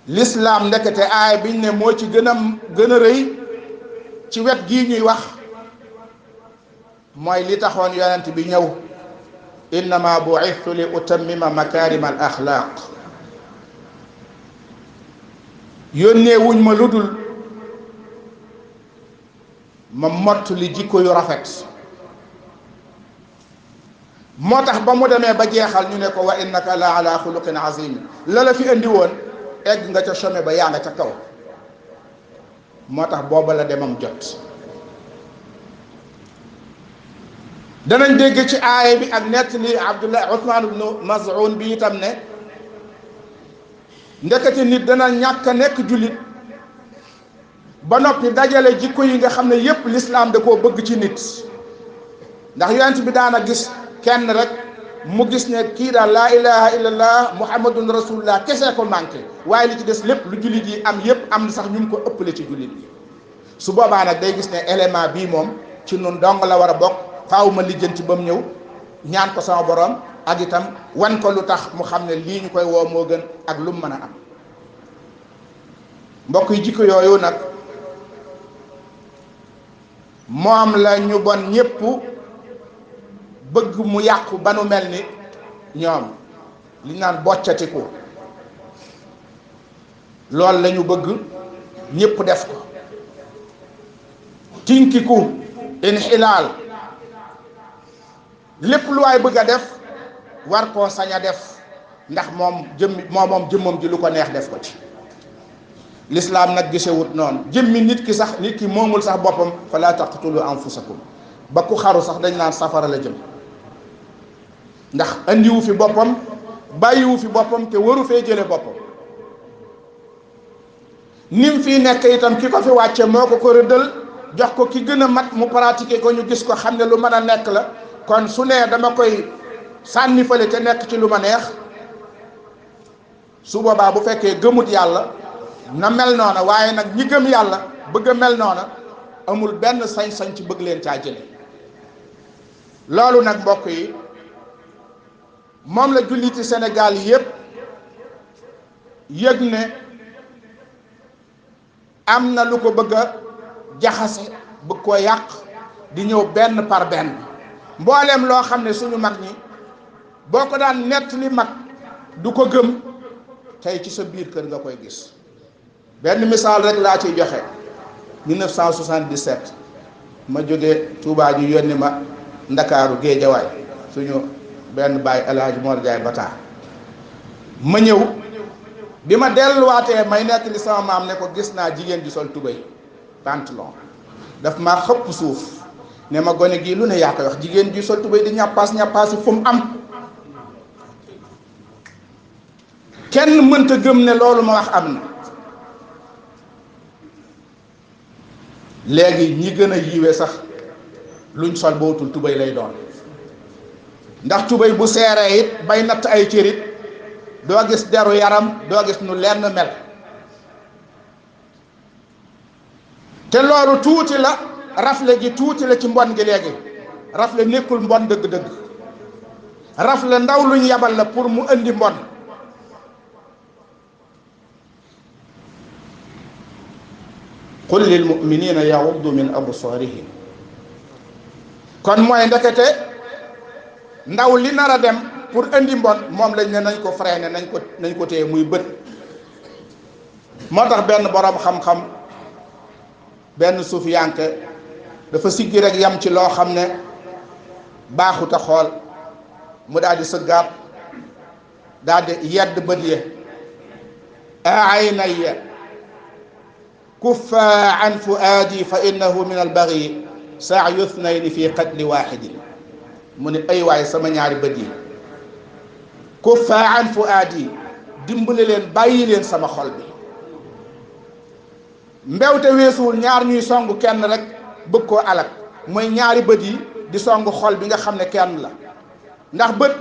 l'islam ndekete aay biñ ne moo ci gën a rëy ci wet gii ñuy wax mooy li taxoon yonent bi ñëw innama bu'ithtu li utammima makarim al axlaq yónnee wuñ ma ludul ma mott li jikko yu rafet moo tax ba mu demee ba jeexal ñu ne ko wa innaka la ala xuluqin azim la la fi andi woon egg nga ca sommet ba yaa nga ca kaw moo tax booba la demam jot danañ dégg ci aaya bi ak nettali Abdullah Uthman ibn Maz'un bi itam ne ndekete nit dana ñàkk a nekk jullit ba noppi dajale jikko yi nga xam ne yépp l'islam da koo bëgg ci nit ndax yonent bi daana gis kenn rek mu gis ne kii daal laa ilaha illallah muhammadun rasulullah kese ko manqué waaye li ci des lépp lu jullit yi am yépp am sax ñu ko ëppale ci jullit yi su boobaa nag day gis ne élément bii moom ci nun dong la war a bokk faaw ma lijjanti ba mu ñëw ñaan ko sama borom ak itam wan ko lu tax mu xam ne lii ñu koy woo moo gën ak lu mu mën a am mbokk yi jikko yooyu nag moom la ñu bon ñépp bëgg mu yàqu ba nu mel ni ñoom li ñu naan boccatiku loolu la ñu bëgg ñépp def ko tinkiku inxilaal lépp lu waay bëgg a def war koo sañ a def ndax moom jëmmam ji lu ko neex def ko ci l'islam nag gisewut noonu jëmmi nit ki moomul sax boppam fala taqtulu anfusakum ba ku xaru sax dañ naan safara la jëm ndax andiwu fi boppam bàyyiwu fi boppam te waru fee jële boppam nim fii nekk itam ki ko fi wàcce moo ko rëddal jox ko ki gën a mat mu pratiquer ko ñu gis ko xam ne lu mën a nekk la kon su nee dama koy sànni fële te nekk ci lu ma neex su boobaa bu fekkee gëmut yàlla na mel noona waaye nag ñi gëm yàlla bëgg a mel noona amul benn sañ-sañ ci bëgg leen caa jële loolu nag mbokk yi moom la julliti Sénégal yépp yëg ne am na lu ko bëgg a jaxase bëgg ko yàq di ñëw benn par benn mbooleem loo xam ne suñu mag ñi boo ko daan nett li mag du ko gëm tey ci sa biir kër nga koy gis benn misaal rek laa ciy joxe 1977 ma jóge Touba ñu yónni ma Ndakaaru Géejawaay suñu benn baay El Hadj Mor Jaay Bata ma ñëw bi ma delluwaatee may nekk li sama maam ne ko gis naa jigéen ji sol tubéy pantalon daf maa xëpp suuf ne ma gone gii lu ne yaa koy wax jigéen ji sol tubéy di ñàppaas fu mu am kenn mënta gëm ne loolu ma wax am na léegi ñi gën a yiwe sax luñ sol bootul tubéy lay doon ndax tubéy bu seeree it bay natt ay cërit doo gis deru yaram doo gis nu lenn mel te loolu tuuti la rafle gi tuuti la ci mbon gi léegi rafle nekkul mbon dëgg-dëgg rafle ndaw luñ yabal la pour mu indi mbon qul lil mu'minina yaghuddu min absarihim kon mooy ndekete ndaw li nar a dem pour indi mbon moom lañ ne nañ ko freiné nañ ko téye muy bët moo tax benn boroom xam-xam benn suufiyanke dafa siggi rek yam ci loo xam ne baaxut a xool mu daal di sëggaat daal di yedd bët ye aynaya kuffa an fuaadi fa innahu min albaghi sa'yu ithnayni fi qatli wahidin mu ne ay waay sama ñaari bët yi kuffa an fuaadi dimbali leen bàyyi leen sama xol bi mbewte weesuwul ñaar ñuy song kenn rek bëgg koo alak mooy ñaari bët yi di song xol bi nga xam ne kenn la ndax bët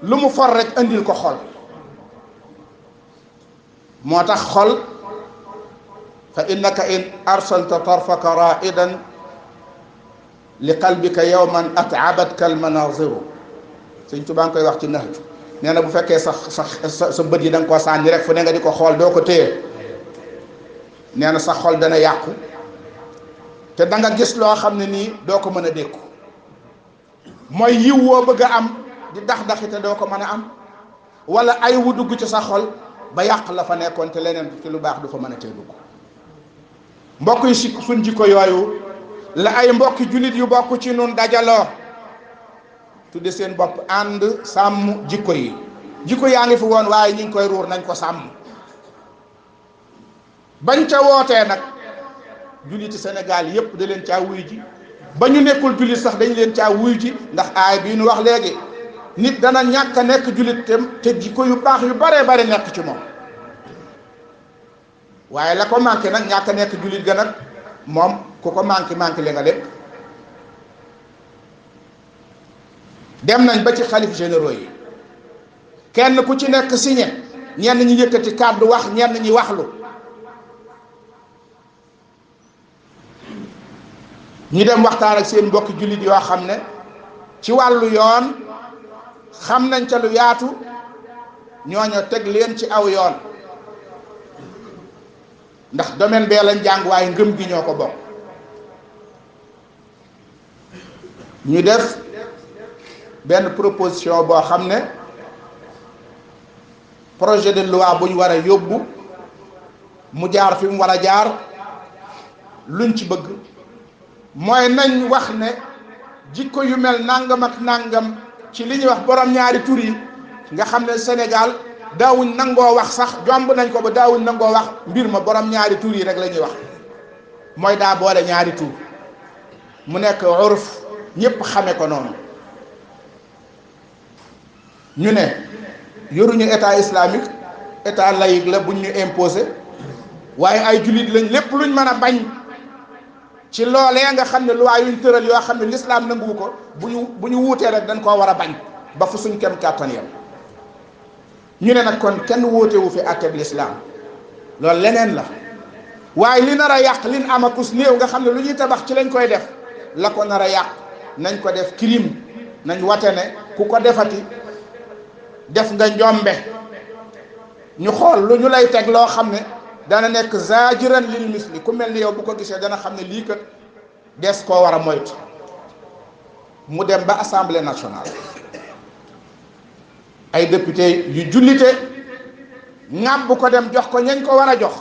lu mu for rek andil ko xol moo tax xol fa innaka in arsalta tarfaka ra'idan li qalbika yawman at'abatka al manaziru Sëñ Tuubaa koy wax ci nax nee na bu fekkee sa bët yi da nga koo sànni rek fu ne nga di ko xool doo ko téye nee na sa xol dana yàqu te da nga gis loo xam ne nii doo ko mën a dékku mooy yiw woo bëgg a am di dax-daxi te doo ko mën a am wala ay wu dugg ci sa xol ba yàq la fa nekkoon te leneen ci lu baax du fa mën a tee dugg. mbokk yi si suñ jikko yooyu la ay mbokki jullit yu bokk ci nun dajaloo tudde seen bopp ànd sàmm jikko yi. jikko yaa ngi fi woon waaye ñu ngi koy ruur, nañ ko sàmm. bañ ca wootee nag julliti Sénégal yépp da leen caa wuy ji, ba ñu nekkul jullit sax dañ leen caa wuy ji, ndax aay bii nu wax léegi nit dana ñàkk a nekk jullit te jikko yu baax yu bare bare nekk ci moom. waaye la ko manqué nag ñàkk a nekk jullit ga nag moom ku ko manqué li nga lépp. dem nañ ba ci xalif généraux yi kenn ku ci nekk signé, ñenn ñi yëkkati kàddu wax, ñenn ñi waxlu. ñu dem waxtaan ak seen mbokki jullit yoo xam ne ci wàllu yoon xam nañ ca lu yaatu, ñooñu teg leen ci aw yoon, ndax domaine bee lañ jàng waaye ngëm gi ñoo ko bokk. ñu def benn proposition boo xam ne projet de loi bu ñu war a yóbbu mu jaar fi mu war a jaar. luñ ci bëgg mooy nañ wax ne jikko yu mel nangam ak nangam ci li ñuy wax borom ñaari tur yi nga xam ne Sénégal daawuñ nangoo wax sax, jomb nañ ko ba daawuñ nangoo wax mbir ma borom ñaari tur yi rek la ñuy wax. mooy daa boole ñaari tur mu nekk urf, ñépp xame ko noonu. ñu ne yoruñu état islamique, état laïque la buñ ñu imposé, waaye ay jullit lañ, lépp luñ mën a bañ ci loolee nga xam ne loi yuñ tëral yoo xam ne l'islam nanguwu ko, bu ñu wuutee rek dañ koo war a bañ ba fu suñ kem kàttan yam. ñu ne nag kon kenn wóotewu fi àtteb l'islam, loolu leneen la. waaye li nar a yàq lin amakus néew nga xam ne lu ñuy tabax ci lañ koy def, la ko nar a yàq nañ ko def crime, nañ wate ne ku ko defati def nga njombe. ñu xool lu ñu lay teg loo xam ne dana nekk zaajiran lil misli, ku mel ni yow bu ko gisee dana xam ne lii kat des koo war a moytu. mu dem ba assemblée nationale, ay député yu jullite ŋàbb ko dem jox ko ñañ ko war a jox.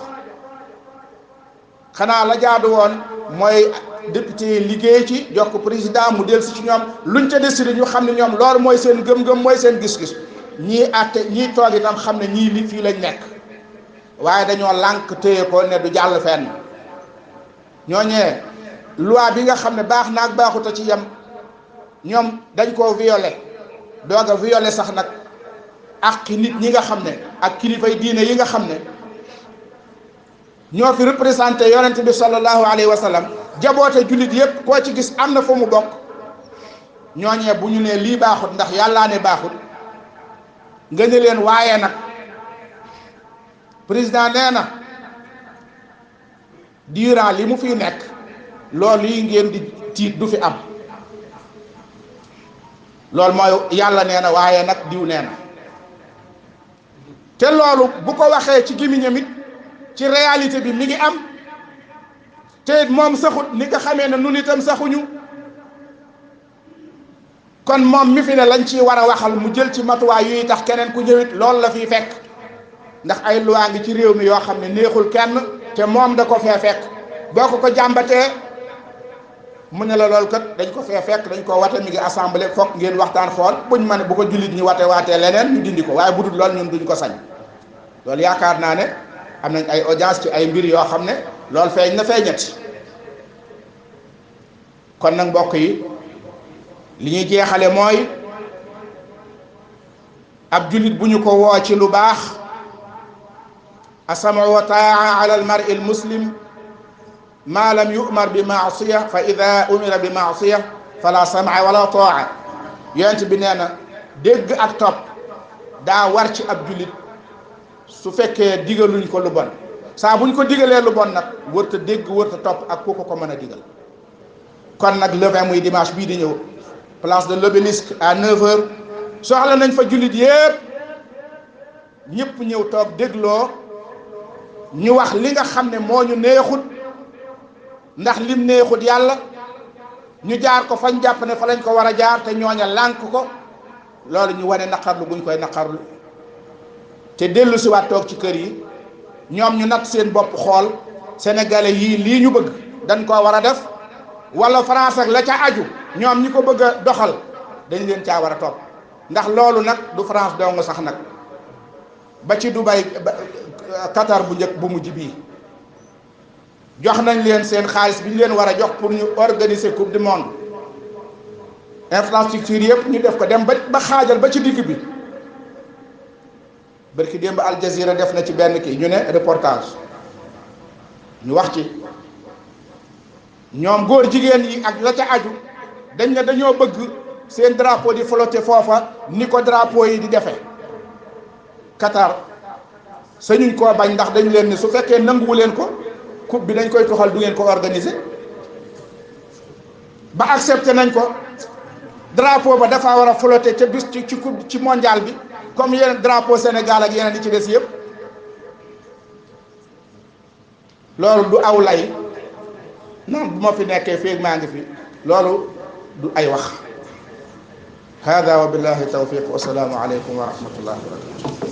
xanaa la jaadu woon mooy député yi liggéey ci jox ko président mu dellusi ci ñoom, luñ ca décidé ñu xam ne ñoom loolu mooy seen gëm-gëm, mooy seen gis-gis. ñii àtte ñii toog itam xam ne ñii li fii lañ nekk, waaye dañoo lànk téye ko ne du jàll fenn. ñooñee loi bi nga xam ne baax na ak baaxut a ci yem, ñoom dañ koo violé, doog a violé sax nag ak nit ñi nga xam ne ak kilifay diine yi nga xam ne ñoo fi représenté yonent bi sallallahu alayhi wa sallam, jaboote jullit yépp koo ci gis am na fu mu bokk. ñooñee bu ñu nee lii baaxut ndax yàllaa ne baaxut, nga ne leen waaye nag président nee na durant li mu fi nekk loolu yi ngeen di tiit du fi am. loolu mooy yàlla nee na waaye nag diw nee na. te loolu bu ko waxee ci gémmiñam it ci réalité bi mi ngi am, te moom saxut ni nga xamee ne nun itam saxuñu. kon moom mi fi ne lañ ciy war a waxal mu jël ci matuwaay yuy tax keneen ku ñëwit loolu la fiy fekk, ndax ay loi ngi ci réew mi yoo xam ne neexul kenn te moom da ko fee fekk. boo ko jàmbatee mu ne la loolu kat dañ ko fee fekk, dañ ko wate mi ngi assemblée, foog ngeen waxtaan xool buñ ma ne bu ko jullit ñi waatee leneen ñu dindi ko, waaye bu dul loolu ñun duñ ko sañ. loolu yaakaar naa ne am nañ ay audience ci ay mbir yoo xam ne loolu feeñ na feeñati. kon nag mbokk yi li ñuy jeexale mooy ab jullit bu ñu ko woo ci lu baax, asamu wa taa ala al mar'i al muslim ma lam yu'mar bi ma'siya fa ida umira bi ma'siya fala sam'a wala taa. yonent bi nee na dégg ak topp daa war ci ab jullit su fekkee digaluñ ko lu bon. saa buñ ko digalee lu bon nag wërta dégg wërta topp ak ku ko mën a digal. kon nag le 20 muy dimanche bii di ñëw, place de l'Obélisque à 9h soxla nañ fa jullit yépp ñëpp ñëw toog dégloo ñu wax li nga xam ne moo ñu neexut ndax lim neexut yàlla ñu jaar ko fañ jàpp ne fa lañ ko war a jaar te ñooña lànk ko loolu ñu wane naqarlu guñ koy naqarlu te dellu si waat toog ci kër yi ñoom ñu natt seen bopp xool sénégalais yii lii ñu bëgg dañ koo war a def wala France ak la ca aju ñoom ñi ko bëgg a doxal dañ leen caa war a topp ndax loolu nag du France dong sax nag ba ci Dubai Qatar bu njëkk bu mujj bii jox nañ leen seen xaalis bi ñu leen war a jox pour ñu organiser coupe du monde infrastructure yëpp ñu def ko dem ba xaajal ba ci digg bi barki démb Al Jazeera def na ci benn kii ñu ne reportage ñu wax ci ñoom góor jigéen yi ak la ca aju dañ ne dañoo bëgg seen drapeau di flotter foofa ni ko drapeau yi di defee Qatar sañuñ koo bañ ndax dañ leen ni su fekkee nanguwu leen ko coupe bi dañ koy tuxal du ngeen ko organiser ba accepté nañ ko drapeau ba dafa war a flotter ca bis ci coupe ci mondial bi comme yeneen drapeau Sénégal ak yeneen yi ci des yëpp loolu du aw lay non bu ma fi nekkee féeg maa ngi fi loolu du ay wax hada wa billahi tawfiq wa salaamu aleykum wa rahmatullahi wa barakatuh